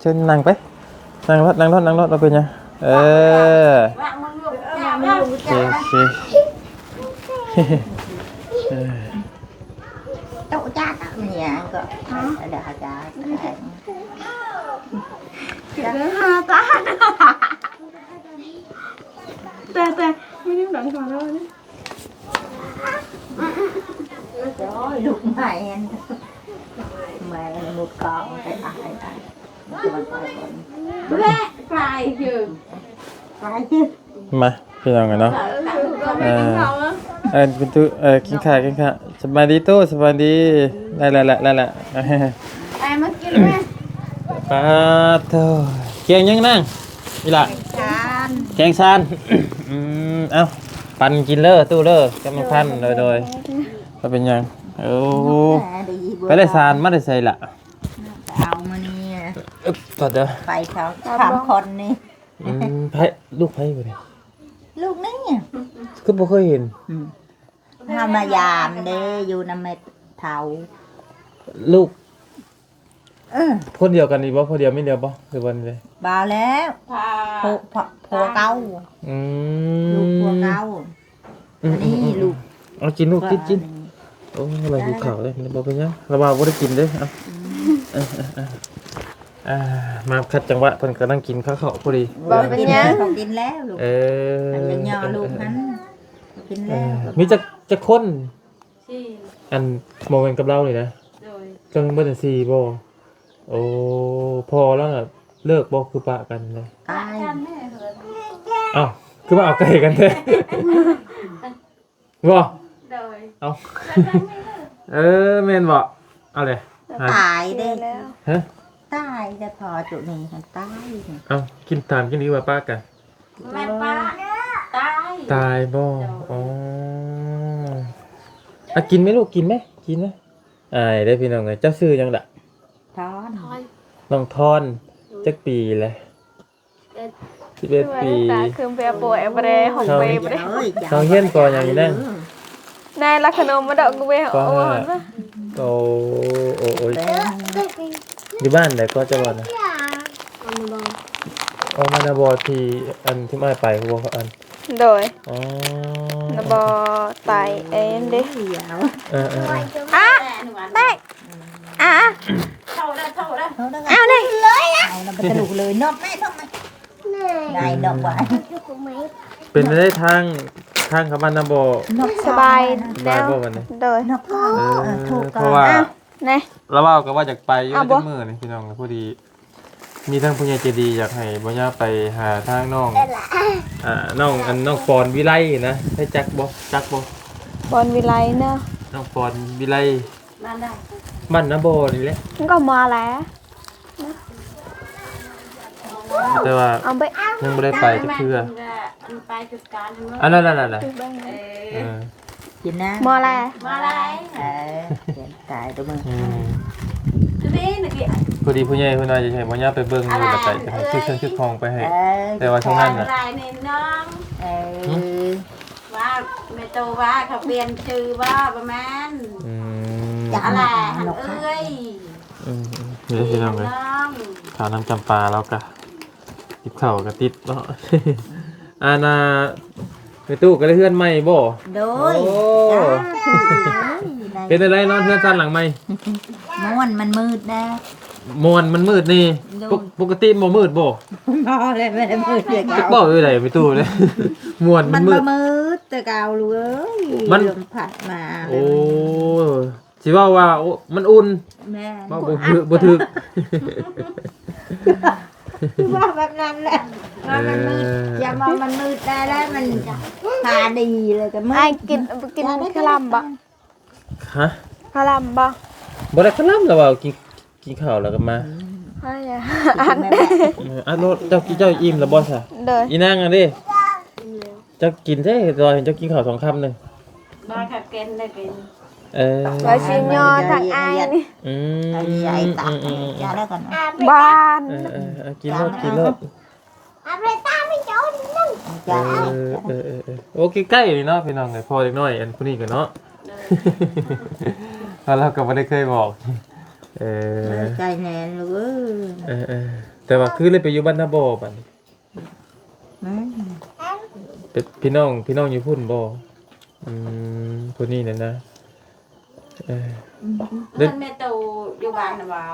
ເຊີນນັ່ງໄປ ນັ່ງໂລດ ນັ່ງໂລດ ນັ່ງໂລດ ບໍ່ເປັນຫຍັງ. ເອີ ໂອເຄ ໂອເຄ. ໂຕະຈ້າ ມີຫຍັງກໍ ເອີ ດາຈາ ເດີນຫາຕາ ແຕ່ ແຕ່ ມີໜັງຂາວແລ້ວນີ້. ລູກໃໝ່ ໃໝ່ໝົດກອງ ໄປ ໄປ ໄປ. ມາ ພີ່ນ້ອງເອີຍເນາະ ເອີ ເອີ ເປັນຕູ້ ເອີ ກິນຂ້າວ ກິນຂ້າວ. ສະບາຍດີຕູ້ ສະບາຍດີ. ໄດ້ແລ້ວ ໄດ້ແລ້ວ ໄປມາກິນແມ່. ປາດໂທ້ ແກງຫຍັງນາງ ອີ່ຫຼ້າ? ແກງຊານ ແກງຊານ. ອືມ ເອົ້າ ປັນກິນເດີຕູ້ເດີ ກັບໝາກພັນ. ໂດຍ ໂດຍ ບໍ່ເປັນຫຍັງ. ໂອ້ ໄປໄດ້ຊານມາແຕ່ໃສລະ? ເອົາມື້ນີ້ ເອີ ໂທດເດີ ໄປເຂົາສາມຄົນນີ້. ອືມ ໃຜ ລູກໃຜບໍ່ນີ້? ລູກນີ້ ຄືບໍ່ເຄີຍເຫັນ? ອືມ ເຮົາມາຢາມເດ້ ຢູ່ນຳແມ່ເຖົ້າ. ລູກ ເອີ ຄົນດຽວກັນນີ້ບໍ່? ຜູ້ດຽວ ແມ່ນດຽວບໍ່ ຫຼືວ່າແນວໃດ? ບໍ່ແລ້ວ ພາ ຜົວ ຜົວເກົ່າ. ອືມ ລູກຜົວເກົ່າ. ອືມ ອັນນີ້ ອືມ ອືມ ລູກ ເອົາກິນລູກ ກິນ ກິນ. ໂອ້ ລາວຫິວເຂົ້າເດ້ ບໍ່ເປັນຫຍັງ ລາວວ່າບໍ່ໄດ້ກິນເດ້. ເອົາ ອືມ ເອີ ເອີ ເອີ ອ່າ ມາຂັດຈັງຫວະ ເພິ່ນກຳລັງກິນເຂົ້າພໍດີ. ບໍ່ເປັນຫຍັງ ເຂົາກິນແລ້ວລູກ. ເອີ ອັນຍັງຍໍລູກຫັ້ນ ເອີ ເອີ ກິນແລ້ວ. ເອີ ມີຈັກ ຈັກຄົນ? ສີ່. ອັນ ບໍ່ແມ່ນກັບລາວນີ້ນະ? ໂດຍ ເຈົ້າຍັງເບິດສີ່ບໍ່? ໂອ້ ພໍ່ລາວນະເລີກບໍ່ ຄືປະກັນເລີຍ? ປະກັນແມ່ເຮີ້ນ. ເອົ້າ ຄືວ່າເອົາໄກ່ກັນແທ້? ບໍ່? ໂດຍ ເອົ້າ ເອີ ແມ່ນບໍ່? ເອົາເລີຍ ຕາຍເດ້. ຮະ? ຕາຍແລ້ວ ພໍ່ໂຕນີ້ຫັ້ນຕາຍ. ເອົ້າ ກິນ ຖາມກິນດີວ່າປະກັນ? ແມ່ນປະ ຕາຍ ຕາຍບໍ່? ໂດຍ ອໍ ອາ ກິນໄໝລູກ ກິນໄໝ ກິນໄໝ. ອາຍເດ້ພີ່ນ້ອງເອີຍ ເຈົ້າຊື່ຫຍັງລະ? ທອນ ທອນ ນ້ອງທອນ. ໂດຍ ຈັກປີແລ້ວ? ສິບເອັດ ສິບເອັດປີ. ຄືໄປເອົາໂປແອບແຣຂອງເບບເດ້. ເຮົາຮຽນ ປ.ຫຍັງຢູ່ນະ? ນາຍລັກຂະນົມມາດອກກູເວ. ປ.ຫ້າ. ໂອ້ ໂອ້ ໂອ້ຍ ຢູ່ບ້ານໃດກໍເຈົ້າວ່ານະ? ອໍ ມານາບໍ ທີ່ອັນ ທີ່ອ້າຍໄປບໍ່ອັນ? ໂດຍ ອໍ ນາບໍ ໄຕເອັນເດ້. ເອີ ເອີ ເອີ ອາ ແຕກ ອາ ເຂົ້າໄດ້ ເຂົ້າໄດ້ ເອົາເດ້ ເອົານຳໄປທະລຸເລີຍ. ນອກແມ່ ນອກແມ່ ໄດ້ດອກຫວານ. ເປັນໄດ້ທາງ ທາງເຂົ້າບ້ານນາບໍ ສະບາຍ ສະບາຍບໍ່ບັດນີ້? ໂດຍ ນອກ ເອີ ເອີ ຖືກ ເພາະວ່າ ແນ່ ລາວເວົ້າກໍວ່າຢາກໄປຢູ່ ຈັກມື້ນີ້ພີ່ນ້ອງ. ພໍດີມີທາງຜູ້ໃຫຍ່ໃຈດີຢາກໃຫ້ບໍ່ຍາໄປຫາທາງນ້ອງ ອ່າ ນ້ອງ ອັນ ນ້ອງປອນວິໄລນະ ໄດ້ຈັກບໍ່? ຈັກບໍ່? ປອນວິໄລເນາະ ນ້ອງປອນວິໄລ. ບ້ານໃດ? ບ້ານນາບໍນີ້ແຫຼະ ມັນກໍມາແລ້ວ ແຕ່ວ່າຍັງບໍ່ໄດ້ໄປຈັກເທື່ອ. ອັນນັ້ນໆໆ ເອີ ກິນນະ ມາແລ້ວ ມາແລ້ວ. ເອີ ຕາຍຕົວມຶງ. ອືມ ພໍດີຜູ້ໃຫຍ່ເພິ່ນວ່າຢາກໃຫ້ບໍ່ຍາໄປເບິ່ງຢູ່ ແລ້ວກໍຢາກໃຫ້ຊື້ເຄື່ອງຊື້ຂອງໄປໃຫ້ ເອີ ແຕ່ວ່າຊ່ວງນັ້ນນະ ເອີ ວ່າແມ່ໂຕວ່າເຂົາປ່ຽນຊື່ບໍ່? ບໍ່ແມ່ນ ອືມ ອາລາຫັ້ນເອີຍ. ອືມ ນີ້ພີ່ນ້ອງເອີຍ ຂ້າວນ້ຳຈຳປາລາວກະ ຕິບເຂົ້າກະຕິດເນາະ. ອັນນ່າ ແມ່ຕູ້ກະໄດ້ເຮືອນໃໝ່ບໍ່? ໂດຍ ໂອ້ ສາທຸ ເປັນຈັ່ງໃດນອນເຮືອນຊານຫຼັງໃໝ່? ມ່ວນ ມັນມືດແດ່. ມ່ວນ ມັນມືດນີ້ ໂດຍ ປົກ ປົກກະຕິບໍ່ມືດບໍ່? ບໍ່ແລ້ວ ບໍ່ໄດ້ມືດຄືເກົ່າ. ເວົ້າຢູ່ໃດແມ່ຕູ້ເດ້ ມ່ວນ ມັນ ມັນມືດ ບໍ່ມືດແຕ່ເກົ່າລູກເອີຍ ມັນລົມພັດມາ. ໂອ້ ຊິເວົ້າວ່າ ໂອ້ ມັນອຸ່ນ ແມ່ນ ເວົ້າບໍ່ຖືກ ບໍ່ຖືກ ຄືວ່າແບບນັ້ນແຫຼະ ວ່າມັນມືດ. ເອີ ຢ່າວ່າມັນມືດໄດ້ແລ້ວ ມັນພາດີເລີຍກໍມືດ. ອ້າຍກິນ ກິນຄະລຳບໍ່? ຮະ? ຄະລຳບໍ່? ບໍ່ໄດ້ຄະລຳ ລາວວ່າກິນ ກິນເຂົ້າແລ້ວກໍມາ. ອືມ ອ້າຍ ອັນ ເອີ ອັນໂລດ ເຈົ້າກິນ ເຈົ້າອີ່ມແລ້ວບໍ່ຊະ? ໂດຍ ອີນາງອັນເດ້ ເຈົ້າກິນເດ້ ຕອນເຫັນເຈົ້າກິນເຂົ້າສອງຄຳໜຶ່ງ. ບໍ່ ຄັບເກັນໄດ້ເປັນ ເອີ ວ່າຊິຍໍທາງອ້າຍນີ້. ອືມ ອືມ ອືມ ອືມ ຢ່າໄດ້ກັນ ຫວານ. ເອີ ເອີ ເອີ ກິນໂລດ ກິນໂລດ. ເອີ ເອີ ເອີ ເອີ ໂອ້ ໃກ້ໆນີ້ເນາະພີ່ນ້ອງເອີຍ ພໍ່ເດັກນ້ອຍອັນຜູ້ນີ້ກໍເນາະ. ໂດຍ ແລ້ວລາວກໍບໍ່ໄດ້ເຄີຍບອກ. ເອີ ໃຈແໜ້ນລູກເອີຍ. ເອີ ເອີ ແຕ່ວ່າຄືໄດ້ໄປຢູ່ບ້ານນາບໍ່ບັດນີ້? ແມ່ນ ເປັນພີ່ນ້ອງ ພີ່ນ້ອງຢູ່ພຸ້ນບໍ່? ອືມ ຜູ້ນີ້ນັ້ນນະ. ເອີ ອືມ ເຮືອນແມ່ຕູ້ຢູ່ບ້ານນາບໍ່?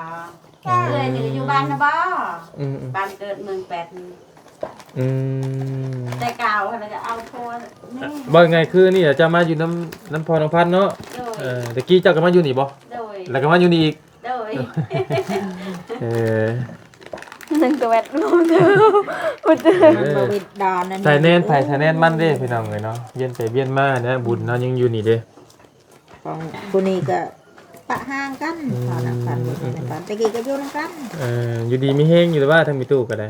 ເອີ ເອື້ອຍນີ້ຢູ່ບ້ານນາບໍ່? ອືມ ອືມ ບ້ານເກີດເມືອງແປດ. ອືມ ແຕ່ເກົ່າຫັ້ນລະກໍເອົາຜົວນີ້. ເວົ້າງ່າຍຄືນີ້ລະ ເຈົ້າມາຢູ່ນຳ ນຳພໍ່ນ້ອງພັນເນາະ? ໂດຍ ເອີ ແຕ່ກີ້ເຈົ້າກໍມາຢູ່ນີ້ບໍ່? ໂດຍ ແລ້ວກໍມາຢູ່ນີ້ອີກ? ໂດຍ ເອີ. ໜຶ່ງຕະແວັດ ບໍ່ເຈີ ບໍ່ເຈີ ເອີ ມັນບໍ່ເວັດດານນັ້ນ ສາຍແນນໃຜສາຍແນນມັນເດ້ ພີ່ນ້ອງເອີຍເນາະ ວຽນໄປວຽນມານະ ບຸນເຮົາຍັງຢູ່ນີ້ເດ້ ຂອງຜູ້ນີ້ກໍປະຫ່າງກັນ ອືມ ເຮົານຳກັນ ອືມ ແຕ່ກີ້ກໍຢູ່ນຳກັນ ເອີ ຢູ່ດີມີແຮງຢູ່ແລ້ວວ່າ ທາງແມ່ຕູ້ກໍໄດ້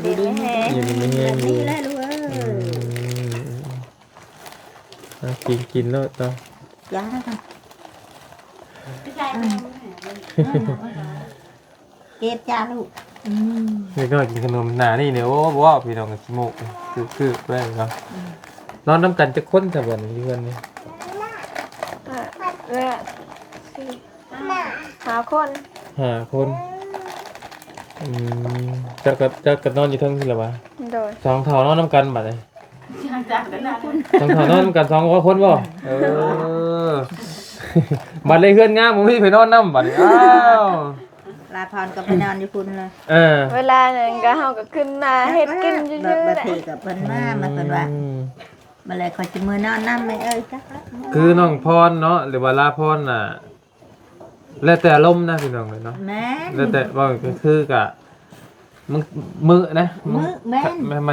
ຢູ່ດີມີແຮງ ຢູ່ດີມີແຮງ ແບບນີ້ແຫຼະລູກເອີຍ ອືມ ເອົາ ກິນ ກິນໂລດເນາະ ຢ່າ ເກັບຈ້າລູກ ອືມ ເດັກນ້ອຍກິນຂະໜົມໜ້ານີ້ນີ້ ໂອ້ ບໍ່ເວົ້າ ພີ່ນ້ອງ ກະຂີ້ມູກ ຄືໆ ໄວ້ເນາະ ອືມ ນອນນຳກັນຈັກຄົນຊະບັດນີ້ ຢູ່ເຮືອນນີ້ ເອີ ຫ້າຄົນ ຫ້າຄົນ ອືມ ເຈົ້າກໍ ເຈົ້າກໍນອນຢູ່ເທິງພຸ້ນລະຫວາ ໂດຍ ສອງເຖົ້ານອນນຳກັນບັດນີ້ ສອງເຖົ້ານອນນຳກັນສອງຄົນບໍ່ ເອີ ບັດເລີຍເຮືອນງາມ ບໍ່ມີໃຜນອນນຳບັດນີ້ ອ້າວ ລາພອນກໍໄປນອນຢູ່ພຸ້ນເລີຍ ເອີ ເວລານັ້ນກໍເຮົາກໍຂຶ້ນມາເຮັດກິນຢູ່ ແບບ ແບບ ແຫຼະ ເພິ່ນກໍເພິ່ນມາ ອືມ ມາເພິ່ນວ່າ ບັດແລະຂ້ອຍຊິເມືອນອນນຳແມ່ເອີຍ ຈັກລະ ຄືນ້ອງພອນເນາະ ຫຼືວ່າລາພອນນະ ແລ້ວແຕ່ອາລົມນະ ພີ່ນ້ອງເອີຍເນາະ ແມ່ນ ແລ້ວແຕ່ ເວົ້າກໍຄືກະ ມື້ ມື້ນະ ມື້ ແມ່ນ ມາ ມາ ມາ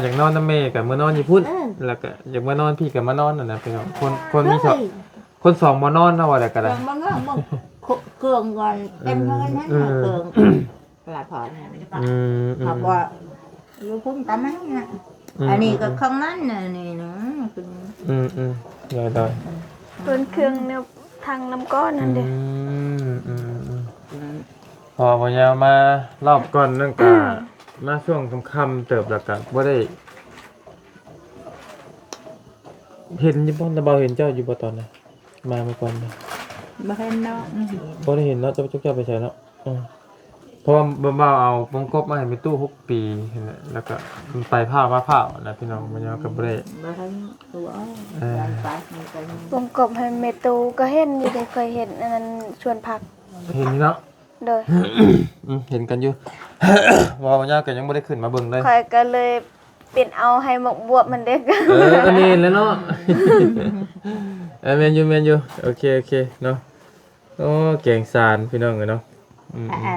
ຢາກນອນນຳແມ່ກໍເມືອນອນຢູ່ພຸ້ນ ເອີ ແລ້ວກໍຢາກມານອນພີ້ກໍມານອນຫັ້ນນະ ພີ່ນ້ອງ ຄົນ ຄົນມີສອງ ເອີຍ ຄົນສອງບໍ່ນອນເນາະ ວ່າແລ້ວກໍໄດ້ ເຄື່ອງມັນກໍ ເຄື່ອງກ່ອນ ເຕັມເຮືອນຫັ້ນ ເອີ ເອີ ເອີ ເຄື່ອງ ລະພອນ ອືມ ອືມ ເຂົາບໍ່ຢູ່ພຸ້ນກໍມັນນະ ອືມ ອັນນີ້ກໍ ອືມ ຂອງມັນນະ ນີ້ນະ ອືມ ອືມ ໂດຍ ໂດຍ ເປັນເຄື່ອງແນວທາງນ້ຳກ້ອນຫັ້ນເດ້ ອືມ ອືມ ອືມ ອືມ ເພາະວ່າຍາມມາລອບກ່ອນນັ້ນກໍ ມາຊ່ວງຄ່ຳໆເຕີບ ແລ້ວກໍບໍ່ໄດ້ ເຫັນຢູ່ບໍ່ ລະບ່າວເຫັນເຈົ້າຢູ່ບໍ່ຕອນນັ້ນ ມາມື້ກ່ອນນີ້ ບໍ່ເຫັນເນາະ ບໍ່ໄດ້ເຫັນເນາະ ເຈົ້າ ເຈົ້າ ເຈົ້າໄປໃສເນາະ ເອີ ເພາະວ່າບ່າວເອົາວົງກົບມາໃຫ້ແມ່ຕູ້ຫົກປີຫັ້ນແຫຼະ ແລ້ວກໍໄປພ້າວມາພ້າວນະ ພີ່ນ້ອງ ມັນຍັງກໍບໍ່ໄດ້ ບໍ່ທັນຕົວ ເອີ ວົງກົບໃຫ້ແມ່ຕູ້ກໍເຫັນຢູ່ເດ້ ຂ້ອຍເຫັນອັນນັ້ນສວນຜັກ ເຫັນຢູ່ເນາະ ໂດຍ ອືມ ເຫັນກັນຢູ່ ເວົ້າຍາວກໍຍັງບໍ່ໄດ້ຂຶ້ນມາເບິ່ງເລີຍ ຂ້ອຍກໍເລີຍ ເປັນເອົາໃຫ້ໝາກບວບມັນເດ້ ເອີ ກໍແມ່ນແຫຼະເນາະ ເອີ ແມ່ນຢູ່ ແມ່ນຢູ່ ໂອເຄ ໂອເຄເນາະ ໂອ້ ແກງສານພີ່ນ້ອງເອີຍເນາະ ອືມ ອາ ອາ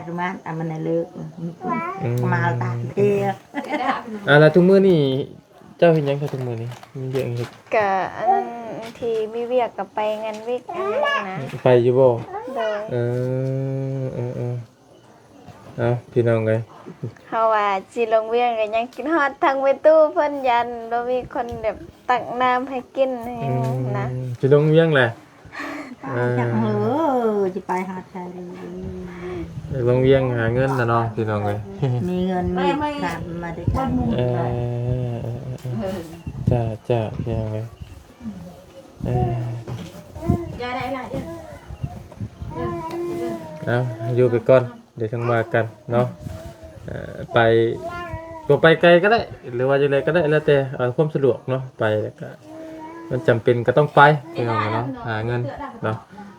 ອາ ມັນເລີກ ອືມ ມາຕາມເທ ອ່າ ແລ້ວທຸກມື້ນີ້ເຈົ້າເຮັດຫຍັງຄະ ທຸກມື້ນີ້ມີວຽກຫຍັງເຮັດ ກະອັນນັ້ນ ທີ່ມີວຽກກໍໄປງານວຽກອັນນັ້ນນະ ໄປຢູ່ບໍ່ ໂດຍ ເອີ ເອີ ເອີ ເອົ້າ ພີ່ນ້ອງເອີຍ ເຮົາວ່າຊິລົງວຽງກໍຍັງຄິດຮອດທາງແມ່ຕູ້ເພິ່ນ ຢ້ານບໍ່ມີຄົນແບບຕັກນ້ຳໃຫ້ກິນ ອືມ ນະ ຊິລົງວຽງແຫຼະ ເອີ ເອີ ຊິໄປຮອດໃສ ລົງວຽງຫາເງິນນະເນາະ ພີ່ນ້ອງເອີຍ ມີເງິນມີຄຳມາໄດ້ກັນ ເອີ ເອີ ເອີ ເອີ ເອີ ຈ້າ ຈ້າ ພີ່ນ້ອງເອີຍ ເອີ ຢ່າໄດ້ຫຼາຍເດີ້ ເອີ ເອີ ເອົາ ຢູ່ໄປກ່ອນ ດຽວຈັ່ງວ່າກັນເນາະ ເອີ ໄປ ບໍ່ໄປໄກກໍໄດ້ ຫຼືວ່າຈັ່ງໃດກໍໄດ້ ແລ້ວແຕ່ ເອີ ຄວາມສະດວກເນາະ ໄປແລ້ວກໍ ມັນຈຳເປັນກໍຕ້ອງໄປ ພີ່ນ້ອງເນາະ ຫາເງິນເນາະ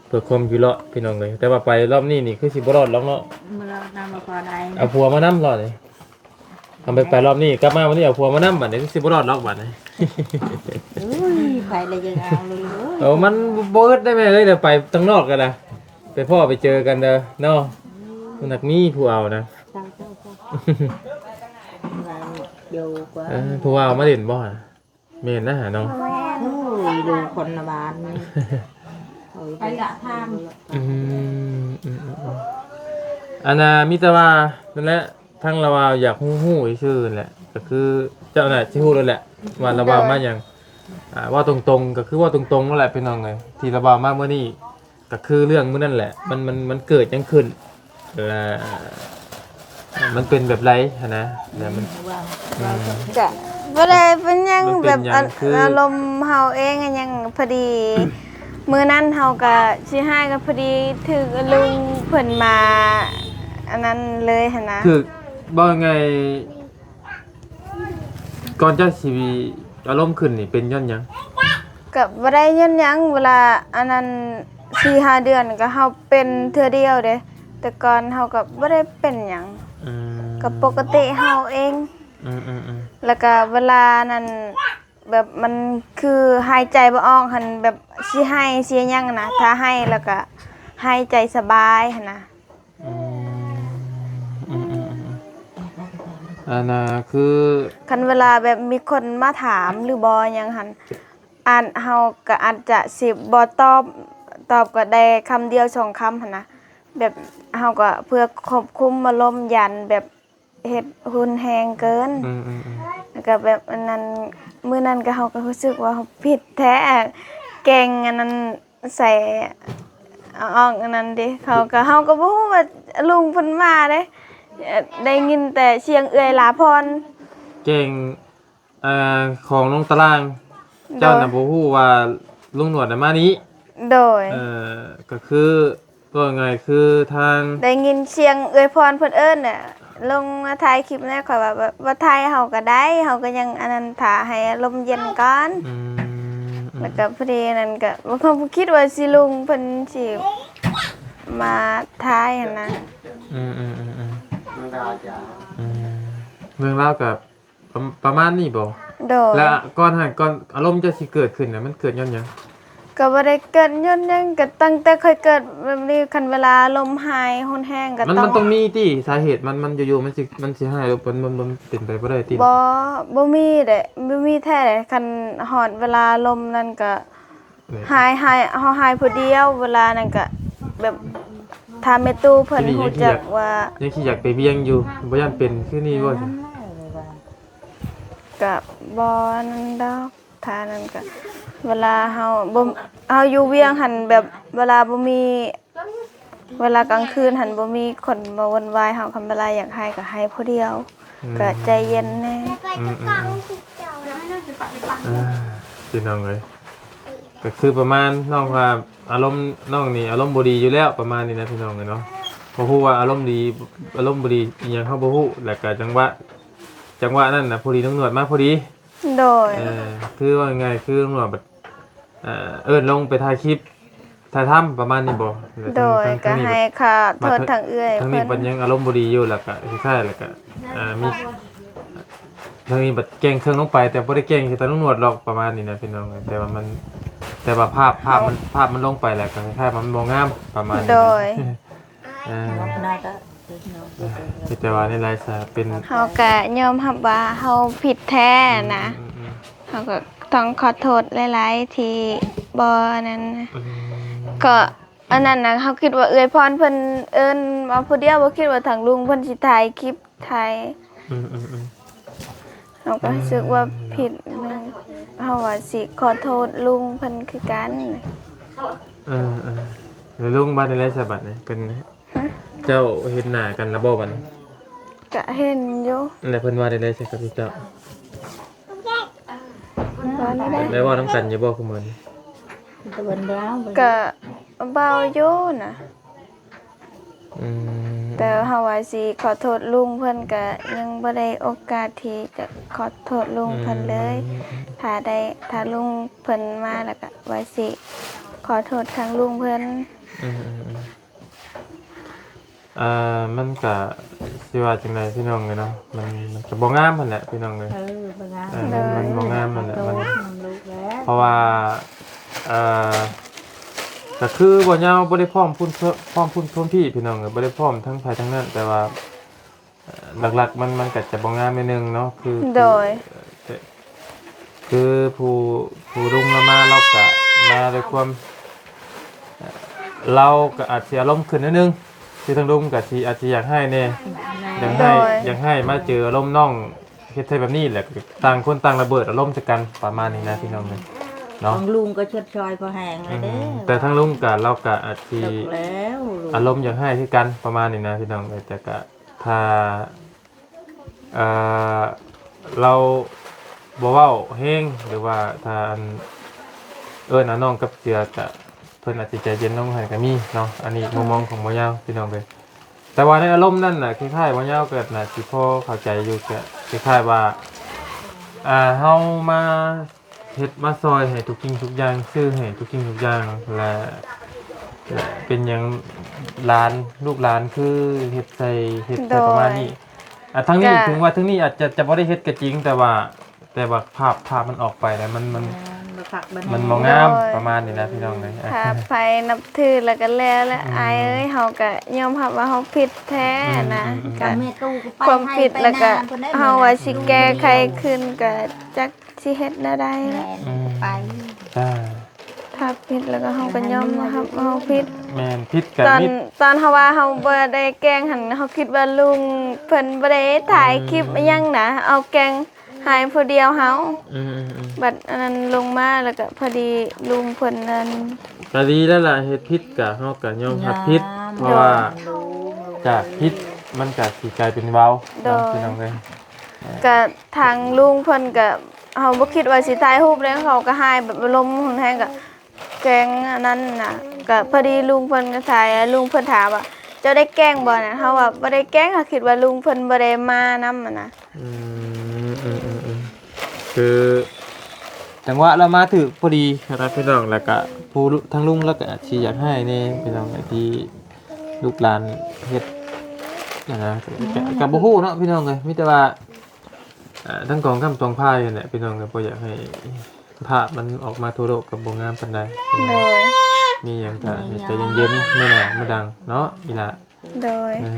ເພື່ອຄວາມຢູ່ລອດ ພີ່ນ້ອງເອີຍ ແຕ່ວ່າໄປລອບນີ້ນີ້ຄືຊິບໍ່ລອດດອກເນາະ ບໍ່ລອດນຳ ບໍ່ພໍໄດ້ ເອົາຜົວມານຳລອດນີ້ ເອົາໄປ ໄປລອບນີ້ ກັບມາວັນນີ້ເອົາຜົວມານຳ ບາດນີ້ຄືຊິບໍ່ລອດດອກບາດນີ້ ໂອ້ຍ ໃຜລະຍັງເອົາເລີຍ ເອີ ມັນບໍ່ອຶດໄດ໋ແມ່ເອີຍ ໄດ້ໄປທາງນອກກໍໄດ້ ໄປພໍ້ໄປເຈີກັນເດີເນາະ ມັນໜັກມີຜູ້ເອົານະ ເຈົ້າ ເຈົ້າ ເຈົ້າ ເອີ ຜູ້ວ່າເອົາມາຫຼິ້ນບໍ່ຫະ ແມ່ນນະຫະເນາະ ໂອ້ຍ ຢູ່ຄົນລະບ້ານນີ້ ໄປລະທາງ ອືມ ອືມ ອັນນ່າ ມີແຕ່ວ່ານັ້ນແຫຼະ ທາງລາວຢາກຮູ້ ຮູ້ຊື່ໆແຫຼະ ກໍຄືເຈົ້ານະຊິຮູ້ໂລດແຫຼະ ວ່າລາວມາຫຍັງ ໂດຍ ອ່າ ເວົ້າຕົງໆ ກໍຄືເວົ້າຕົງໆນັ້ນແຫຼະ ພີ່ນ້ອງເອີຍ ທີ່ລາວມາມື້ນີ້ ກໍຄືເລື່ອງມື້ນັ້ນແຫຼະ ມັນ ມັນ ມັນເກີດຫຍັງຂຶ້ນ ແລະ ມັນເປັນແບບໃດຫັ້ນນະ ແລະ ມັນ ເວົ້າ ອືມ ເວົ້າ ກະບໍ່ໄດ້ເປັນຫຍັງ ມັນເປັນຫຍັງ ແບບ ອາ ຄື ອາລົມເຮົາເອງຫຍັງ ພໍດີ ມື້ນັ້ນເຮົາກະຊິຮ້າຍ ກໍພໍດີຖືກລຸງເພິ່ນມາ ອັນນັ້ນເລີຍຫັ້ນນະ ຄື ເວົ້າງ່າຍ ກ່ອນເຈົ້າຊິອາລົມຂຶ້ນນີ້ເປັນຍ້ອນຫຍັງ? ກໍບໍ່ໄດ້ຍ້ອນຫຍັງ ເວລາອັນນັ້ນສີ່ຫ້າເດືອນກໍເຮົາເປັນເທື່ອດຽວເດ້ ແຕ່ກ່ອນເຮົາກໍບໍ່ໄດ້ເປັນຫຍັງ ອືມ ກໍປົກກະຕິເຮົາເອງ ອືມໆໆ ແລ້ວກໍເວລານັ້ນແບບມັນຄືຫາຍໃຈບໍ່ອອກຫັ້ນ ແບບຊິໄຫ້ຊິຫຍັງນະ ຖ້າໄຫ້ແລ້ວກໍຫາຍໃຈສະບາຍຫັ້ນນະ. ອືມ ອືມ ອັນນ່າ ຄື ຄັນເວລາແບບມີຄົນມາຖາມ ຫຼືບໍ່ຫຍັງຫັ້ນ ອາດ ເຮົາກໍອາດຈະຊິບໍ່ຕອບ ຕອບກໍໄດ້ຄຳດຽວສອງຄຳຫັ້ນນະ ແບບເຮົາກໍເພື່ອຄວບຄຸມອາລົມ ຢ້ານແບບເຮັດຮຸນແຮງເກີນ ອືມໆໆ ແລ້ວກໍແບບອັນນັ້ນ ມື້ນັ້ນກໍເຮົາກໍຮູ້ສຶກວ່າເຮົາຜິດແທ້ ແກ່ງອັນນັ້ນ ໃສ່ອອກອັນນັ້ນເດ ເຂົາກໍ ເຮົາກໍບໍ່ຮູ້ວ່າລຸງເພິ່ນມາເດ້ ໄດ້ຍິນແຕ່ສຽງເອື້ອຍຫຼ້າພອນ ແຈ້ງ ເອີ ຂອງລົງຕາລາງ ເຈົ້ານະ ໂດຍ ບໍ່ຮູ້ວ່າລຸງໜວດນະມານີ້ ໂດຍ ເອີ ກໍຄື ເວົ້າງ່າຍຄືທາງ ໄດ້ຍິນສຽງເອື້ອຍພອນເພິ່ນເອີ້ນນະ ລົງມາຖ່າຍຄລິບແດ່ ຂ້ອຍວ່າ ວ່າ ວ່າຖ່າຍເຮົາກໍໄດ້ ເຮົາກໍຍັງອັນນັ້ນ ຖ້າໃຫ້ອາລົມເຢັນກ່ອນ ອືມ ອືມ ແລ້ວກໍພໍດີນັ້ນກໍ ບໍ່ ກໍບໍ່ຄິດວ່າຊິລຸງເພິ່ນຊິມາຖ່າຍຫັ້ນນະ ອືມໆໆໆ ອືມ ເລື່ອງລາວກໍ ປະ ປະມານນີ້ບໍ່? ໂດຍ ແລ້ວກ່ອນຫັ້ນ ກ່ອນອາລົມຈະຊິເກີດຂຶ້ນນະ ມັນເກີດຍ້ອນຫຍັງ? ກໍບໍ່ໄດ້ເກີດຍ້ອນຫຍັງ ກໍຕັ້ງແຕ່ຂ້ອຍເກີດແບບນີ້ ຄັນເວລາອາລົມຮ້າຍຮຸນແຮງກໍ ມັນ ຕ້ອງ ມັນຕ້ອງມີຕິ ສາເຫດມັນ ມັນຢູ່ໆ ມັນຊິ ມັນຊິຮ້າຍລົງ ມັນ ມັນ ມັນເປັນໄປບໍ່ໄດ້ຕິ? ບໍ່ ບໍ່ມີເດ້ ບໍ່ມີແທ້ເດ້ ຄັນຮອດເວລາອາລົມນັ້ນກໍ ແມ່ນ ຮ້າຍ ຮ້າຍ ເຮົາຮ້າຍຜູ້ດຽວ ເວລານັ້ນກະແບບ ຖ້າແມ່ຕູ້ເພິ່ນຮູ້ຈັກວ່າ ຍັງຊິຢາກໄປວຽງຢູ່ ບໍ່ຢ້ານເປັນຄືນີ້ບໍ່? ກະບໍ່ນັ້ນດອກ ຖ້ານັ້ນກະ ເວລາເຮົາບໍ່ ເຮົາຢູ່ວຽງຫັ້ນ ແບບເວລາບໍ່ມີ ເວລາກາງຄືນຫັ້ນບໍ່ມີຄົນມາວຸ່ນວາຍເຮົາ ຄັນເວລາຢາກໄຫ້ກໍໄຫ້ຜູ້ດຽວ ອືມ ກໍໃຈເຢັນແດ່ ອືມໆໆ ເອີ ພີ່ນ້ອງເອີຍ ກໍຄືປະມານນ້ອງວ່າອາລົມນ້ອງນີ້ອາລົມບໍ່ດີຢູ່ແລ້ວ ປະມານນີ້ນະພີ່ນ້ອງເອີຍເນາະ ບໍ່ຮູ້ວ່າອາລົມດີ ອາລົມບໍ່ດີອີ່ຫຍັງເຮົາບໍ່ຮູ້ ແລ້ວກໍຈັງຫວະ ຈັງຫວະນັ້ນນະ ພໍດີລຸງໜວດມາພໍດີ ໂດຍ ເອີ ຄືເວົ້າງ່າຍໆ ຄືລຸງໜວດບັດ ເອີ ເອີ້ນລົງໄປຖ່າຍຄລິບ ຖ່າຍທຳປະມານນີ້ບໍ່? ໂດຍ ກໍໃຫ້ຂະໂທດທາງເອື້ອຍເພິ່ນ ທາງນີ້ບັດຍັງອາລົມບໍ່ດີຢູ່ ແລ້ວກໍຄ້າຍໆ ແລ້ວກໍ ອ່າ ມີ ທາງນີ້ບັດແກ່ງເຄື່ອງລົງໄປ ແຕ່ບໍ່ໄດ້ແກ່ງໃສ່ຕາລຸງໜວດດອກ ປະມານນີ້ນະພີ່ນ້ອງ ແຕ່ວ່າມັນ ແຕ່ວ່າພາບ ພາບມັນ ພາບມັນລົງໄປແລ້ວກໍຄ້າຍໆ ວ່າມັນບໍ່ງາມ ປະມານນີ້ນະ ໂດຍ ເອີ ມີແຕ່ວ່າໃນໄລຟ໌ສະເປັນ ເຮົາກະຍອມຮັບວ່າເຮົາຜິດແທ້ນະ ອືມໆໆ ເຮົາກໍຕ້ອງຂໍໂທດຫຼາຍໆ ທີ່ບໍ່ນັ້ນນະ ອືມ ກໍອັນນັ້ນນະ ເຮົາຄິດວ່າເອື້ອຍພອນເພິ່ນເອີ້ນມາຜູ້ດຽວ ບໍ່ຄິດວ່າທາງລຸງເພິ່ນຊິຖ່າຍຄລິບ ໄທ ອືມໆໆ ເຮົາກໍຮູ້ສຶກວ່າຜິດນະ ເຮົາວ່າຊິຂໍໂທດລຸງເພິ່ນຄືກັນ ເອີໆ ແລ້ວລຸງວ່າແນວໃດຊະບັດນີ້ ເພິ່ນ ຮະ ເຈົ້າເຫັນໜ້າກັນແລ້ວບໍ່ບັດນີ້? ກະເຫັນຢູ່ ແລ້ວເພິ່ນວ່າແນວໃດຊະກັບເຈົ້າ? ວ່າແນວໃດ? ໄດ້ເວົ້ານຳກັນຢູ່ບໍ່ ຄຸມື້ນີ້? ກະເວົ້າຢູ່ນະ ອືມ ແຕ່ເຮົາວ່າຊິຂໍໂທດລຸງເພິ່ນ ກະຍັງບໍ່ໄດ້ໂອກາດທີ່ຈະຂໍໂທດລຸງເພິ່ນເລີຍ ອືມ ຖ້າໄດ້ ຖ້າລຸງເພິ່ນມາ ແລ້ວກະວ່າຊິຂໍໂທດທາງລຸງເພິ່ນ ອືມໆໆ ເອີ ມັນກະຊິວ່າຈັ່ງໃດພີ່ນ້ອງເອີຍເນາະ ມັນ ມັນກະບໍ່ງາມຫັ້ນແຫຼະພີ່ນ້ອງເອີຍ ເອີ ບໍ່ງາມ ເອີ ມັນ ມັນບໍ່ງາມຫັ້ນແຫຼະ ມັນ ເພາະວ່າ ເອີ ກະຄືບໍ່ຍາວບໍ່ໄດ້ພ້ອມພຸ້ນ ພ້ອມພຸ້ນພ້ອມພີ້ພີ່ນ້ອງເອີຍ ບໍ່ໄດ້ພ້ອມທັງໃຜທັງນັ້ນ ແຕ່ວ່າ ເອີ ຫຼັກໆ ມັນ ມັນກະຈະບໍ່ງາມໜ້ອຍໜຶ່ງເນາະ ຄື ໂດຍ ຄື ຄືຜູ້ ຜູ້ລຸງລາວມາ ລາວກະມາດ້ວຍຄວາມ ລາວກໍອາດຊິອາລົມຂຶ້ນໜ້ອຍໜຶ່ງ ຄືທາງລຸງກໍຊິ ອາດຊິຢາກຮ້າຍແດ່ ຢາກຮ້າຍ ໂດຍ ຢາກຮ້າຍມາເຈີອາລົມນ້ອງ ເຮັດໃສ່ແບບນີ້ແຫຼະ ຕ່າງຄົນຕ່າງລະເບີດອາລົມໃສ່ກັນ ປະມານນີ້ນະພີ່ນ້ອງເອີຍເນາະ ຂອງລຸງກໍຊົດຊ່ອຍພໍແຮງແລ້ວເດ້ ອືມ ແຕ່ທາງລຸງກໍ ລາວກໍອາດຊິ ແລ້ວ ອາລົມຢາກຮ້າຍຄືກັນ ປະມານນີ້ນະພີ່ນ້ອງເອີຍ ແຕ່ກໍ ຖ້າ ເອີ ລາວບໍ່ເວົ້າແຮງ ຫຼືວ່າຖ້າ ອັນ ເອີ້ນ ອາ ນ້ອງກັບເສືອກະ ເພິ່ນອາດຈະໃຈເຢັນລົງໃຫ້ກະມີເນາະ ອັນນີ້ມຸມມອງຂອງບໍ່ຍາວພີ່ນ້ອງເອີຍ ແຕ່ວ່າໃນອາລົມນັ້ນນະ ຄ້າຍໆ ບໍ່ຍາວກະໜ້າຊິພໍເຂົ້າໃຈຢູ່ ກະຄ້າຍໆ ວ່າ ອ່າ ເຮົາມາ ເຮັດມາຊ່ອຍໃຫ້ທຸກສິ່ງທຸກຢ່າງ ຊື້ໃຫ້ທຸກສິ່ງທຸກຢ່າງ ແລະ ແລະ ເປັນຫຍັງຫຼານ ລູກຫຼານຄືເຮັດໃສ່ ເຮັດໃສ່ ໂດຍ ປະມານນີ້ ອ່າ ທາງນີ້ ກະ ເຖິງວ່າທາງນີ້ອາດຈະ ຈະບໍ່ໄດ້ເຮັດກໍຈິງ ແຕ່ວ່າ ແຕ່ວ່າພາບ ພາບມັນອອກໄປແລ້ວ ມັນ ມັນ ແມ່ນ ຄັກບັນ ມັນບໍ່ງາມ ໂດຍ ປະມານນີ້ນະພີ່ນ້ອງເອີຍ ຖ້າໃຜນັບຖືແລ້ວກໍແລ້ວແຫຼະ ອືມ ອ້າຍເອີຍ ເຮົາກໍຍອມຮັບວ່າເຮົາຜິດແທ້ນະ ອືມໆໆ ກໍ ແມ່ຕູ້ກໍໄປ ຄວາມຜິດແລ້ວກໍ ໄປນາພຸ້ນເດ້ ເຮົາວ່າຊິແກ້ໄຂຄືນກໍຈັກຊິເຮັດແນວໃດລະ ແມ່ນ ອືມ ໄປ ອ່າ ຖ້າຜິດແລ້ວກໍເຮົາກໍຍອມຮັບວ່າເຮົາຜິດ ແມ່ນ ຜິດກໍ ຕອນ ຜິດ ຕອນເຮົາວ່າເຮົາບໍ່ໄດ້ແກ້ງຫັ້ນ ເຮົາຄິດວ່າລຸງເພິ່ນບໍ່ໄດ້ຖ່າຍຄລິບ ອືມ ອີ່ຫຍັງນະ ເອົາແກ້ງ ຫາຍຜູ້ດຽວເຮົາ ອືມໆໆ ບັດອັນນັ້ນລົງມາແລ້ວກໍພໍດີລຸງເພິ່ນນັ້ນ ກໍດີແລ້ວລະ ເຮັດຜິດກໍເຮົາກໍຍອມຮັບຜິດ ຍອມ ເພາະວ່າ ໂດຍ ຈາກຜິດມັນກໍຊິກາຍເປັນເວົ້າ ໂດຍ ເນາະ ພີ່ນ້ອງເອີຍ ກໍທາງລຸງເພິ່ນກໍ ເຮົາບໍ່ຄິດວ່າຊິຖ່າຍຮູບເດ້ ເຂົາກໍຫາຍແບບອາລົມຮຸນແຮງ ກໍ ແກ້ງອັນນັ້ນນະ ກໍພໍດີລຸງເພິ່ນກໍຖ່າຍ ລຸງເພິ່ນຖາມວ່າ ເຈົ້າໄດ້ແກ້ງບໍ່ນະ ເຮົາວ່າບໍ່ໄດ້ແກ້ງ ເຮົາຄິດວ່າລຸງເພິ່ນບໍ່ໄດ້ມານຳຫັ້ນນະ ອືມ ອືມໆໆ ຄືຈັງຫວະລາວມາຖືກພໍດີຫັ້ນນະພີ່ນ້ອງ ແລ້ວກະຜູ້ ທາງລຸງລາວກະອາດຊິຢາກຮ້າຍແດ່ພີ່ນ້ອງ ທີ່ລູກຫຼານເຮັດຫັ້ນນະ ກະ ກະບໍ່ຮູ້ເນາະພີ່ນ້ອງເອີຍ ມີແຕ່ວ່າ ອ່າ ທັງກອງຄຳສອງຝ່າຍຫັ້ນແຫຼະພີ່ນ້ອງ ກໍບໍ່ຢາກໃຫ້ພາບມັນອອກມາທົ່ວໂລກກໍບໍ່ງາມປານໃດ ໂດຍ ມີຫຍັງກໍໃຈເຢັນໆ ມື້ໜ້າມື້ຫຼັງເນາະ ອີ່ຫຼ້າ ໂດຍ ເອີ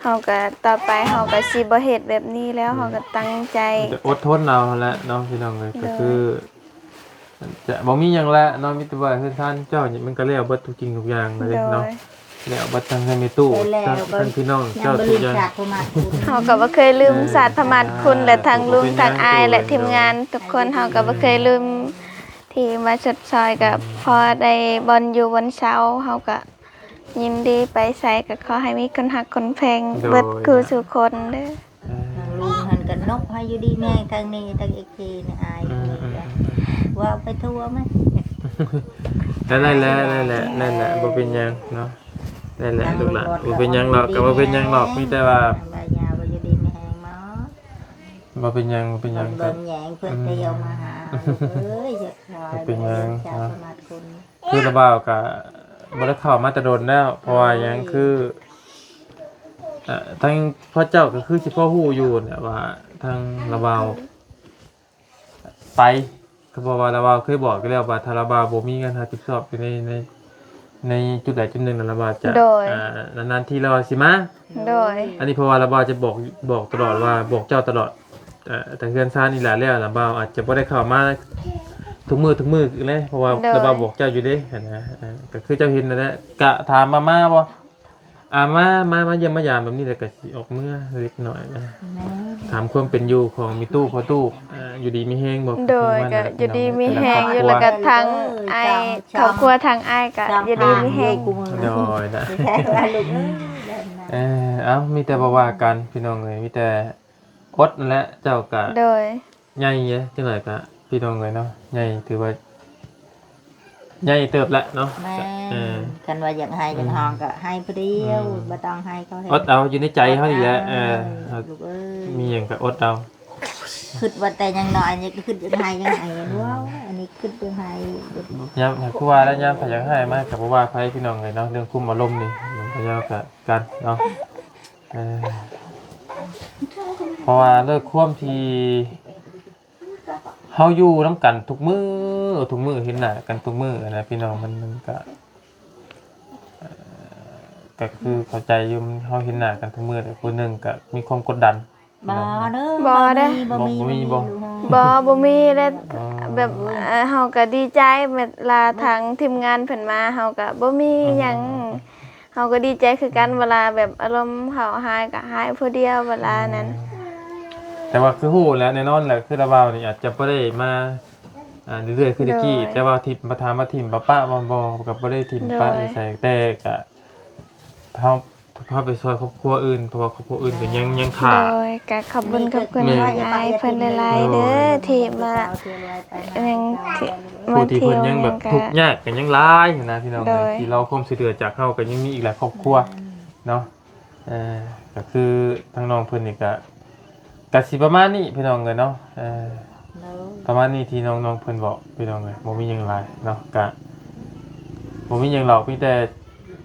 ເຮົາກໍ ຕໍ່ໄປເຮົາກໍຊິບໍ່ເຮັດແບບນີ້ແລ້ວ ອືມ ເຮົາກໍຕັ້ງໃຈ ກໍອົດທົນເອົາຫັ້ນແຫຼະເນາະ ພີ່ນ້ອງເອີຍ ໂດຍ ກໍຄື ຈະບໍ່ມີຫຍັງແຫຼະເນາະ ມີແຕ່ວ່າເຮືອນຊານເຈົ້ານີ້ມັນກໍແລ້ວເບິດທຸກສິ່ງທຸກຢ່າງແລ້ວເດ້ເນາະ ໂດຍ ແລ້ວເບິດທັງເຮືອນແມ່ຕູ້ ແລ້ວກໍ ທັງ ທັງພີ່ນ້ອງເຈົ້າທຸກຢ່າງ ເຮົາກໍບໍ່ເຄີຍລືມ ເອີ ສາດທຳມາດຄຸນ ແລະ ທັງລຸງ ທັງອ້າຍ ແລະ ທີມງານທຸກຄົນ ເຮົາກໍບໍ່ເຄີຍລືມ ທີ່ມາຊົດຊ່ອຍ ກໍ ອືມ ພໍໄດ້ບ່ອນຢູ່ບ່ອນເຊົາ ເຮົາກໍຍິນດີ ໄປໃສກໍຂໍໃຫ້ມີຄົນຮັກຄົນແພງ ໂດຍ ເບິດຄູ່ສູ່ຄົນເດີ. ທາງລຸງຫັ້ນກໍນົບໃຫ້ຢູ່ດີມີແຮງ ທາງນີ້ທາງເອັກເຈນີ້ອາຍ ອືມ ເວົ້າໄປທົ່ວແມ່ນ ນັ້ນແຫຼະ ນັ້ນແຫຼະ ນັ້ນແຫຼະ ບໍ່ເປັນຫຍັງເນາະ ນັ້ນແຫຼະລູກຫຼານ ບໍ່ເປັນຫຍັງດອກ ກໍບໍ່ເປັນຫຍັງດອກ ມີແຕ່ວ່າ ໃບຍາວ່າຢູ່ດີມີແຮງເນາະ ບໍ່ເປັນຫຍັງ ບໍ່ເປັນຫຍັງ ເບິ່ງແຍງເພິ່ນ ອືມ ໄດ້ເອົາມາຫາ ເອີຍ ຢາກຂາຍ ບໍ່ເປັນຫຍັງ ເຈົ້າ ເນາະ ສະມາດຄຸນ ຄືລະບ່າວກະບໍ່ໄດ້ເຂົ້າມາແຕ່ດົນແລ້ວ ເພາະວ່າຫຍັງ ຄື ເອີ ທາງພໍ່ເຈົ້າກໍຄືຊິພໍຮູ້ຢູ່ແຫຼະວ່າທາງລະບ່າວໄປ ກໍເພາະວ່າລະບ່າວເຄີຍບອກຢູ່ແລ້ວວ່າ ຖ້າລະບ່າວບໍ່ມີງານຮັບຜິດຊອບຢູ່ໃນ ໃນ ໃນຈຸດໃດຈຸດໜຶ່ງນັ້ນ ລະບ່າວຈະ ໂດຍ ອ່າ ນານໆທີລະບ່າວຊິມາ ໂດຍ ອັນນີ້ເພາະວ່າລະບ່າວຈະບອກ ບອກຕະຫຼອດວ່າ ບອກເຈົ້າຕະຫຼອດ ເອີ ແຕ່ເຮືອນຊານອີ່ຫຼ້າແລ້ວລະບ່າວອາດຈະບໍ່ໄດ້ເຂົ້າມາທຸກມື້ທຸກມື້ເລີຍ ເພາະວ່າ ໂດຍ ລະບ່າວບອກເຈົ້າຢູ່ເດ້ຫັ້ນນະ ເອີ ກໍຄືເຈົ້າເຫັນນັ້ນແຫຼະ ກະຖາມວ່າມາບໍ່ ອ່າ ມາ ມາ ມາຢ້ຽມມາຢາມແບບນີ້ແຫຼະ ກໍຊິອອກເມືອເລັກນ້ອຍນະ ແມ່ນ ຖາມຄວາມເປັນຢູ່ຂອງແມ່ຕູ້ພໍ່ຕູ້ ອ່າ ຢູ່ດີມີແຮງບໍ່ ໂດຍ ກໍຢູ່ດີມີແຮງຢູ່ ແລ້ວກໍທາງອ້າຍ ຄອບຄົວທາງອ້າຍກໍຢູ່ດີມີແຮງ ໂດຍນະ ເອີ ເອົາ ມີແຕ່ບໍ່ວ່າກັນພີ່ນ້ອງເອີຍ ມີແຕ່ ອົດນັ້ນແຫຼະ ເຈົ້າກະ ໂດຍ ໃຫຍ່ເດ້ ຈັກໜ້ອຍກະ ພີ່ນ້ອງເອີຍເນາະ ໃຫຍ່ ຖືວ່າໃຫຍ່ເຕີບແລ້ວເນາະ ແມ່ນ ເອີ ຄັນວ່າຢາກໄຫ້ ອືມ ຢາກຮ້ອງກະໄຫ້ຜູ້ດຽວ ອືມ ບໍ່ຕ້ອງໃຫ້ເຂົາເຫັນ ອົດເອົາຢູ່ໃນໃຈເຮົານີ້ແຫຼະ ເອີ ເອີ ລູກເອີຍ ມີຫຍັງກະອົດເອົາ ຄິດວ່າແຕ່ຍັງນ້ອຍນີ້ ຄິດຢາກໄຫ້ ຍັງໄຫ້ ອືມ ເວົ້າ ອັນນີ້ຄິດຢາກໄຫ້ ຍາມ ຄືວ່າແລ້ວ ຍາມໃຜຢາກໄຫ້ມາກະບໍ່ວ່າໃຜ ພີ່ນ້ອງເອີຍເນາະ ເລື່ອງຄຸມອາລົມນີ້ ມັນກໍຍາວກະກັນເນາະ. ເອີ ເພາະວ່າດ້ວຍຄວາມທີ່ເຮົາຢູ່ນຳກັນທຸກມື້ ທຸກມື້ ເຫັນໜ້າກັນທຸກມື້ນະ ພີ່ນ້ອງ ມັນ ມັນກະ ເອີ ກະຄືເຂົ້າໃຈຢູ່ ເຮົາເຫັນໜ້າກັນທຸກມື້ ແຕ່ຜູ້ໜຶ່ງກະມີຄວາມກົດດັນ ບໍ່ເດີ ບໍ່ເດີ ບໍ່ມີ ບໍ່ມີ ບໍ່ມີ ບໍ່ມີເລີຍ ອໍ ແບບ ເອີ ເຮົາກໍດີໃຈ ເວລາທາງທີມງານເພິ່ນມາ ເຮົາກໍບໍ່ມີຫຍັງ ອໍ ເຮົາກໍດີໃຈຄືກັນ ອືມ ເວລາແບບອາລົມເຮົາຮ້າຍກໍຮ້າຍຜູ້ດຽວ ເວລານັ້ນ ອືມ ແຕ່ວ່າຄືຮູ້ແຫຼະ ແນ່ນອນແຫຼະ ຄືລາວາວນີ້ອາດຈະບໍ່ໄດ້ມາ ອ່າ ເລື້ອຍໆ ຄືແຕ່ກີ້ ໂດຍ ແຕ່ວ່າທີ່ມາຖາມວ່າຖິ້ມປະປະບໍ່ ບໍ່ ກໍບໍ່ໄດ້ຖິ້ມປະ ໂດຍ ໃສ່ ແຕ່ກໍເຮົາ ເຮົາໄປຊ່ອຍຄອບຄົວອື່ນ ເພາະວ່າຄອບຄົວອື່ນກໍຍັງ ຍັງຂາດ ໂດຍ ກໍຂອບບຸນຂອບຄຸນ ແມ່ນ ອ້າຍເພິ່ນຫຼາຍໆເດີ ໂດຍ ທີ່ມາ ຍັງ ທີ່ມາ ຜູ້ທີ່ເພິ່ນຍັງແບບ ເພິ່ນຍັງແບບທຸກຍາກກໍຍັງຫຼາຍຫັ້ນນະ ພີ່ນ້ອງ ໂດຍ ທີ່ລໍຄວາມຊ່ວຍເຫຼືອຈາກເຮົາກໍຍັງມີອີກຫຼາຍຄອບຄົວ ອືມ ເນາະ ເອີ ກໍຄືທາງນ້ອງເພິ່ນນີ້ກໍ ກະຊິປະມານນີ້ພີ່ນ້ອງເອີຍເນາະ ເອີ ໂດຍ ປະມານນີ້ທີ່ນ້ອງໆເພິ່ນເວົ້າພີ່ນ້ອງເອີຍ ບໍ່ມີຫຍັງຫຼາຍເນາະ ກະບໍ່ມີຫຍັງດອກ ມີແຕ່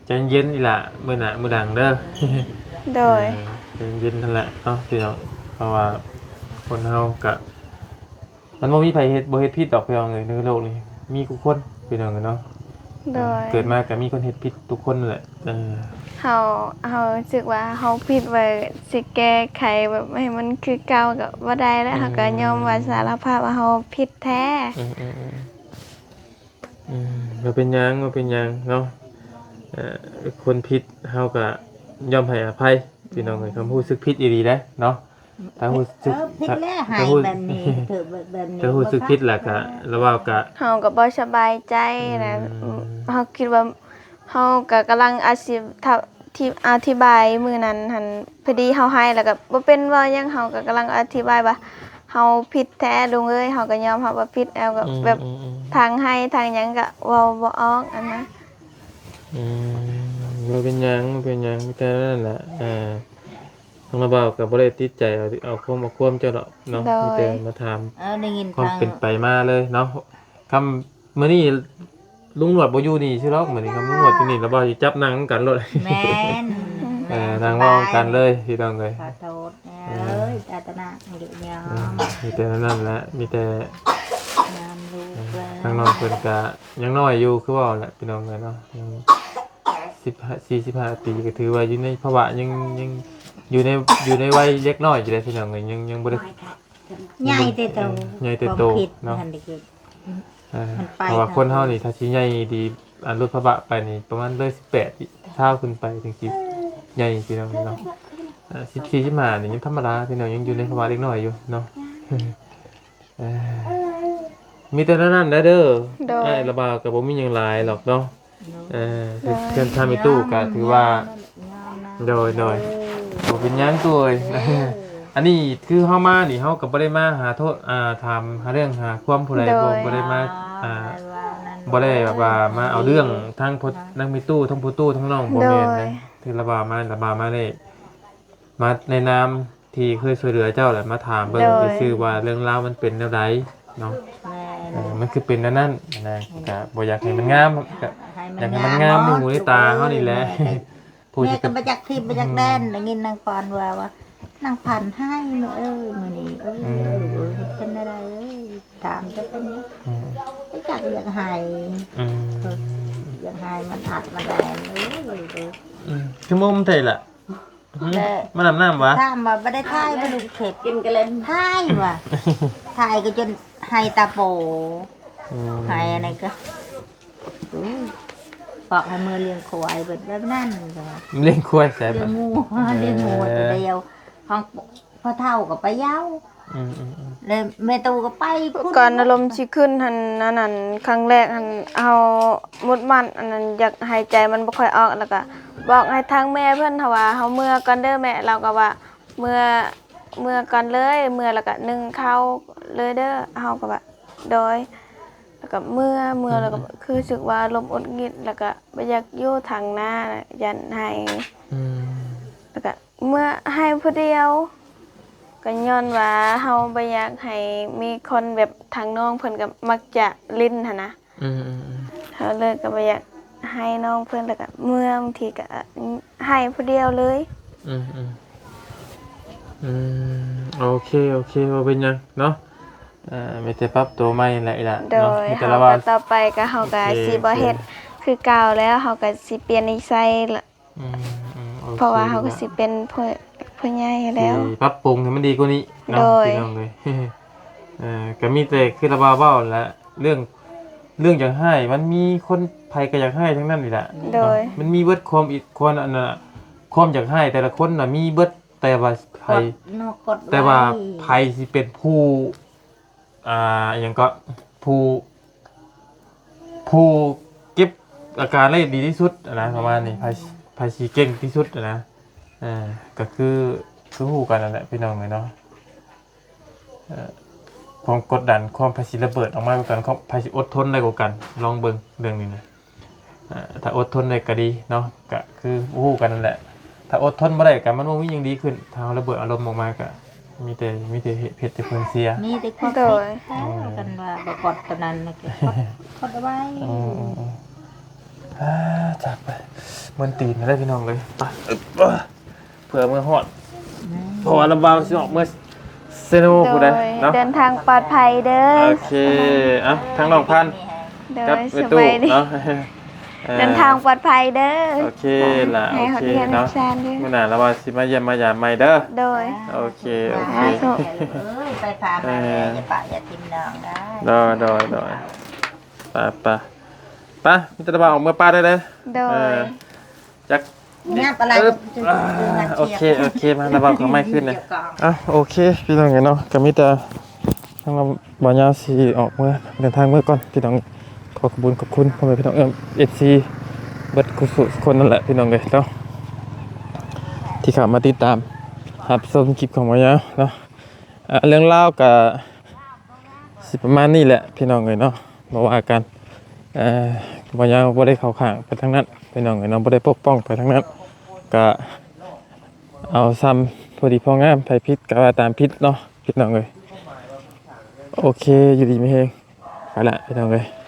ໃຈເຢັນອີ່ຫຼ້າ ມື້ໜ້າມື້ຫຼັງເດີ ໂດຍ ເອີ ໃຈເຢັນຫັ້ນແຫຼະເນາະພີ່ນ້ອງ ເພາະວ່າຄົນເຮົາກະ ມັນບໍ່ມີໃຜເຮັດ ບໍ່ເຮັດຜິດດອກພີ່ນ້ອງເອີຍ ໃນໂລກນີ້ ມີທຸກຄົນພີ່ນ້ອງເອີຍເນາະ. ໂດຍ ເກີດມາກໍມີຄົນເຮັດຜິດທຸກຄົນແຫຼະ. ເອີ ເຮົາ ເຮົາຮູ້ສຶກວ່າເຮົາຜິດ ວ່າຊິແກ້ໄຂແບບໃຫ້ມັນຄືເກົ່າກໍບໍ່ໄດ້ແລ້ວ. ອືມ ເຮົາກໍຍອມວ່າສາລະພາບວ່າເຮົາຜິດແທ້. ອືມໆໆ ອືມ ບໍ່ເປັນຫຍັງ ບໍ່ເປັນຫຍັງເນາະ. ເອີ ຄົນຜິດເຮົາກໍຍອມໃຫ້ອະໄພ ພີ່ນ້ອງເອີຍ. ຄຳຮູ້ສຶກຜິດອີ່ຫຼີເດ້ເນາະ. ຖ້າຮູ້ສຶກ ເອີ ຜິດແລ້ວ ໃຫ້ແບບນີ້ ຖືກແບບນີ້ ຖ້າຮູ້ສຶກຜິດແລ້ວກະ ລະເວົ້າກະ ເຮົາກໍບໍ່ສະບາຍໃຈນະ. ອືມ ເຮົາຄິດວ່າ ເຮົາກໍກຳລັງອະຊິ ທີ່ອະທິບາຍມື້ນັ້ນຫັ້ນ ພໍດີເຮົາໄຫ້ ແລ້ວກໍບໍ່ເປັນເວົ້າຫຍັງ ເຮົາກໍກຳລັງອະທິບາຍວ່າ ເຮົາຜິດແທ້ລຸງເອີຍ ເຮົາກໍຍອມຮັບວ່າຜິດ ແລ້ວກໍແບບ ອືມໆໆ ທັງໄຫ້ທັງຫຍັງກໍເວົ້າບໍ່ອອກຫັ້ນນະ. ອືມ ບໍ່ເປັນຫຍັງ ບໍ່ເປັນຫຍັງ ມີແຕ່ນັ້ນແຫຼະ. ເອີ ທາງລາວບ່າວກໍບໍ່ໄດ້ຕິດໃຈເອົາ ເອົາຄວາມ ເອົາຄວາມເຈົ້າດອກເນາະ. ໂດຍ ມີແຕ່ມາຖາມ ເອີ ໄດ້ຍິນຄວາມເປັນໄປມາເລີຍເນາະ. ຄຳ ມື້ນີ້ລຸງໜວດບໍ່ຢູ່ນີ້ຊິລອກ ມື້ນີ້ຄຳລຸງໜວດຢູ່ນີ້ ລາວບ່າວຊິຈັບນັ່ງນຳກັນໂລດ. ແມ່ນ ເອີ ນັ່ງເວົ້ານຳກັນເລີຍພີ່ນ້ອງເອີຍ. ຂໍໂທດແນ່ເອີຍ ອືມ ອາດຕະນະ ອືມ ມີແຕ່ນັ້ນແຫຼະ ມີແຕ່ ທາງນ້ອງເພິ່ນກະຍັງນ້ອຍຢູ່ ຄືເວົ້າແຫຼະພີ່ນ້ອງເອີຍເນາະ. ຍັງສິບຫ້າ ສີ່ສິບຫ້າປີ ກໍຖືວ່າຢູ່ໃນພາວະຍັງ ຍັງຢູ່ໃນ ຢູ່ໃນໄວເດັກນ້ອຍຢູ່ເດ້ພີ່ນ້ອງເອີຍ. ຍັງ ຍັງບໍ່ໄດ້ ໃຫຍ່ແຕ່ໂຕ ໃຫຍ່ແຕ່ໂຕເນາະ. ເອີ ເພາະວ່າຄົນເຮົານີ້ຖ້າຊິໃຫຍ່ດີ ອັນຫຼຸດພາວະໄປນີ້ປະມານເລີຍສິບແປດ ຊາວຂຶ້ນໄປ ຈັ່ງຊິໃຫຍ່ພີ່ນ້ອງເນາະ. ເອີ ສິບສີ່ ສິບຫ້ານີ້ຍັງທຳມະດາພີ່ນ້ອງ ຍັງຢູ່ໃນພາວະເດັກນ້ອຍຢູ່ເນາະ. ເອີ ມີແຕ່ນັ້ນແຫຼະເດີ. ໂດຍ ອ້າຍລາວບ່າວກໍບໍ່ມີຫຍັງຫຼາຍດອກເນາະ. ໂດຍ ເອີ ໂດຍ ເຮືອນຊານແມ່ຕູ້ກໍຖືວ່າ ໂດຍ ໂດຍ ບໍ່ເປັນຫຍັງໂຕເອີຍ. ອັນນີ້ຄືເຮົາມານີ້ ເຮົາກໍບໍ່ໄດ້ມາຫາໂທດ ອ່າ ຖາມຫາເລື່ອງຫາຄວາມຜູ້ໃດ ໂດຍ ບໍ່ ບໍ່ໄດ້ມາ ອ່າ ບໍ່ໄດ້ແບບວ່າມາເອົາເລື່ອງທາງພໍ່ ນາງແມ່ຕູ້ ທາງພໍ່ຕູ້ ທາງນ້ອງ ບໍ່ແມ່ນນະ. ໂດຍ ຄືລາວບ່າວມາ ລາວບ່າວມາໄດ້ ມາໃນນາມທີ່ເຄີຍຊ່ວຍເຫຼືອເຈົ້າ ແລະ ມາຖາມເບິ່ງ ໂດຍ ຊື່ໆ ວ່າເລື່ອງລາວມັນເປັນແນວໃດເນາະ. ແມ່ນ ເອີ ມັນຄືເປັນແນວນັ້ນນະ. ແມ່ນ ກະບໍ່ຢາກໃຫ້ມັນງາມ ກະຢາກໃຫ້ມັນງາມໃນຫູໃນຕາເຮົານີ້ແຫຼະ. ແມ່ກໍບໍ່ຈັກທິດບໍ່ຈັກແດນ ໄດ້ຍິນນາງພອນວ່າ ວ່າ ນາງພັນໄຫ້ແມ່ເອີຍ ມື້ນີ້ ເອີຍ ອືມ ເອີຍ ເປັນແນວໃດເອີຍ ຖາມແຕ່ເພິ່ນ ອືມ ຈັກຢາກໄຫ້ ອືມ ຢາກໄຫ້ ມັນອັດມັນແດນ ເອີຍ ອືມ ຄືມຸມແທ້ລະ. ແລ້ວ ມາອາບນ້ຳຫວາ? ຖາມວ່າບໍ່ໄດ້ຖ່າຍບໍ່ ລຸງເຂດ ກິນກະເລັນ ຖ່າຍຫວາ ຖ່າຍກໍຈົນໄຫ້ຕາໂປ ອືມ ໄຫ້ອັນນັ້ນກໍ ອືມ ບອກໃຫ້ເມືອລ້ຽງຄວາຍ ແບບ ແບບນັ້ນ ລ້ຽງຄວາຍໃສ? ລ້ຽງງົວ ເອີ ລ້ຽງງົວໂຕດຽວ ຂອງພໍ່ເຖົ້າກໍໄປເຍົາ ອືມໆໆ ແລ້ວແມ່ຕູ້ກໍໄປພຸ້ນ. ກ່ອນອາລົມຊິຂຶ້ນຫັ້ນ ອັນນັ້ນ ຄັ້ງແລກຫັ້ນ ເຮົາໝຸດໝັ້ນ ອັນນັ້ນ ຢາກຫາຍໃຈມັນບໍ່ຄ່ອຍອອກ ແລ້ວກໍບອກໃຫ້ທາງແມ່ເພິ່ນ ເຮົາວ່າ ເຮົາເມືອກ່ອນເດີແມ່ ລາວກໍວ່າ ເມືອ ເມືອກ່ອນເລີຍ ເມືອແລ້ວກໍໜຶ້ງເຂົ້າເລີຍເດີ ເຮົາກໍວ່າ ໂດຍ ແລ້ວກໍເມືອ ເມືອ ອືມ ແລ້ວກໍຄືຮູ້ສຶກວ່າອາລົມຫງຸດຫງິດ ແລ້ວກໍບໍ່ຢາກຢູ່ທາງໜ້າ ຢ້ານໄຫ້ ອືມ ແລ້ວກໍເມືອໄຫ້ຜູ້ດຽວ ກໍຍ້ອນວ່າເຮົາບໍ່ຢາກໃຫ້ມີຄົນແບບ ທາງນ້ອງເພິ່ນກໍມັກຈະຫຼິ້ນຫັ້ນນະ ອືມໆໆ ເຮົາເລີຍກໍບໍ່ຢາກໃຫ້ນ້ອງເພິ່ນ ແລ້ວກໍເມືອ ບາງທີກໍໃຫ້ຜູ້ດຽວເລີຍ ອືມໆ ອືມ ໂອເຄ ໂອເຄ ບໍ່ເປັນຫຍັງເນາະ ເອີ ມີແຕ່ປັບຕົວໃໝ່ແຫຼະອີ່ຫຼະ ໂດຍ ເນາະ ມີແຕ່ລະວ່າ ເຮົາກໍຕໍ່ໄປກໍ ເຮົາກໍ ໂອເຄ ຊິບໍ່ເຮັດ ໂອເຄ ຄືເກົ່າແລ້ວ ເຮົາກໍຊິປ່ຽນນິໄສລະ ອືມໆ ໂອເຄ ເພາະວ່າເຮົາກໍຊິເປັນຜູ້ ຜູ້ໃຫຍ່ແລ້ວ ຊິປັບປຸງໃຫ້ມັນດີກວ່ານີ້ເນາະ ໂດຍ ພີ່ນ້ອງເອີຍ ເອີ ກໍມີແຕ່ຄືລະວ່າເວົ້າແຫຼະ ເລື່ອງ ເລື່ອງຢາກຮ້າຍ ມັນມີຄົນໃຜກໍຢາກຮ້າຍທັງນັ້ນນີ້ແຫຼະ ໂດຍ ເນາະ ມັນມີເບິດຄວາມອິດ ຄວາມອັນນ່າ ຄວາມຢາກຮ້າຍແຕ່ລະຄົນນະມີເບິດ ແຕ່ວ່າໃຜ ກົດເນາະ ກົດໄວ້ ແຕ່ວ່າໃຜຊິເປັນຜູ້ ອ່າ ອີ່ຫຍັງເກາະ ຜູ້ ຜູ້ເກັບອາການໄດ້ດີທີ່ສຸດນະ ປະມານນີ້ ໃຜ ໃຜຊິເກັ່ງທີ່ສຸດນະ ເອີ ກໍຄື ຄືຮູ້ກັນນັ້ນແຫຼະ ພີ່ນ້ອງເອີຍເນາະ ເອີ ຄວາມກົດດັນ ຄວາມໃຜຊິລະເບີດອອກມາກວ່າກັນ ຄວາມໃຜຊິອົດທົນໄດ້ກວ່າກັນ ລອງເບິ່ງເລື່ອງນີ້ນະ. ເອີ ຖ້າອົດທົນໄດ້ກໍດີເນາະ ກໍຄືຮູ້ກັນນັ້ນແຫຼະ ຖ້າອົດທົນບໍ່ໄດ້ກໍມັນບໍ່ມີຫຍັງດີຂຶ້ນ ຖ້າເຮົາລະເບີດອາລົມອອກມາກໍມີແຕ່ ມີແຕ່ເຮັດ ເຮັດໃຫ້ເພິ່ນເສຍ ມີແຕ່ຄວາມ ໂດຍ ຜິດແທ້ ອືມ ກັນວ່າບໍ່ກົດຕົວນັ້ນນະ ກໍກົດ ກົດເອົາໄວ້ ອືມໆໆ ອ່າ ຈັກໄປ ເມື່ອຍຕີນແລ້ວພີ່ນ້ອງເອີຍ ໄປ ເພື່ອເມືອຮອດ ອືມ ເພາະວ່າລະບ່າວຊິອອກເມືອເຊໂນ ໂດຍ ຜູ້ໃດເນາະ ເດີນທາງປອດໄພເດີ ໂອເຄ ເອົ້າ ທາງນ້ອງພັນ ໂດຍ ກັບແມ່ຕູ້ເນາະ ເອີ ເດີນທາງປອດໄພເດີ ໂອເຄລະ ໃຫ້ຮອດເຮືອນຮອດຊານເດີ ມື້ໜ້າລະວ່າຊິມາຢ້ຽມມາຢາມໃໝ່ເດີ ໂດຍ ໂອເຄ ໂອເຄ ເອີຍ ໄປພາມາແດ່ ເອີ ຢ່າປະຢ່າຖິ້ມນ້ອງເດີ ໂດຍ ໂດຍ ໂດຍ ໄປ ໄປ ໄປ ມີແຕ່ລະວ່າອອກເມືອປ້າໄດ້ເດີ ໂດຍ ເອີ ຈັກ ຫຍັບອະໄລ ເອີ ອ່າ ໂອເຄ ໂອເຄ ມາລະເວົ້າເຂົ້າໄມຄືນນະ ເອົາ ໂອເຄ ພີ່ນ້ອງເອີຍເນາະ ກໍມີແຕ່ທາງລາວບ່າວຍາວຊິອອກເມືອ ເດີນທາງເມືອກ່ອນ ພີ່ນ້ອງ ຂໍຂອບຄຸນ ຂອບຄຸນພໍ່ແມ່ພີ່ນ້ອງ ເອັຟຊີ ເບິດຄູ່ສູ່ຄົນນັ້ນແຫຼະ ພີ່ນ້ອງເອີຍເນາະ ທີ່ເຂົ້າມາຕິດຕາມຮັບຊົມຄລິບຂອງບ່າວຍາວເນາະ ອ່າ ເລື່ອງລາວກໍ ຊິປະມານນີ້ແຫຼະພີ່ນ້ອງເອີຍເນາະ ບໍ່ວ່າກັນ ເອີ ບໍ່ຍັງ ບໍ່ໄດ້ເຂົ້າຂ້າງໄປທາງນັ້ນພີ່ນ້ອງເອີຍເນາະ ບໍ່ໄດ້ປົກປ້ອງໄປທາງນັ້ນ ກະເອົາຊ່ຳພໍດີພໍງາມ ໃຜຜິດກະວ່າຕາມຜິດເນາະພີ່ນ້ອງເອີຍ ໂອເຄ ຢູ່ດີມີແຮງ ໄປລະພີ່ນ້ອງເອີຍ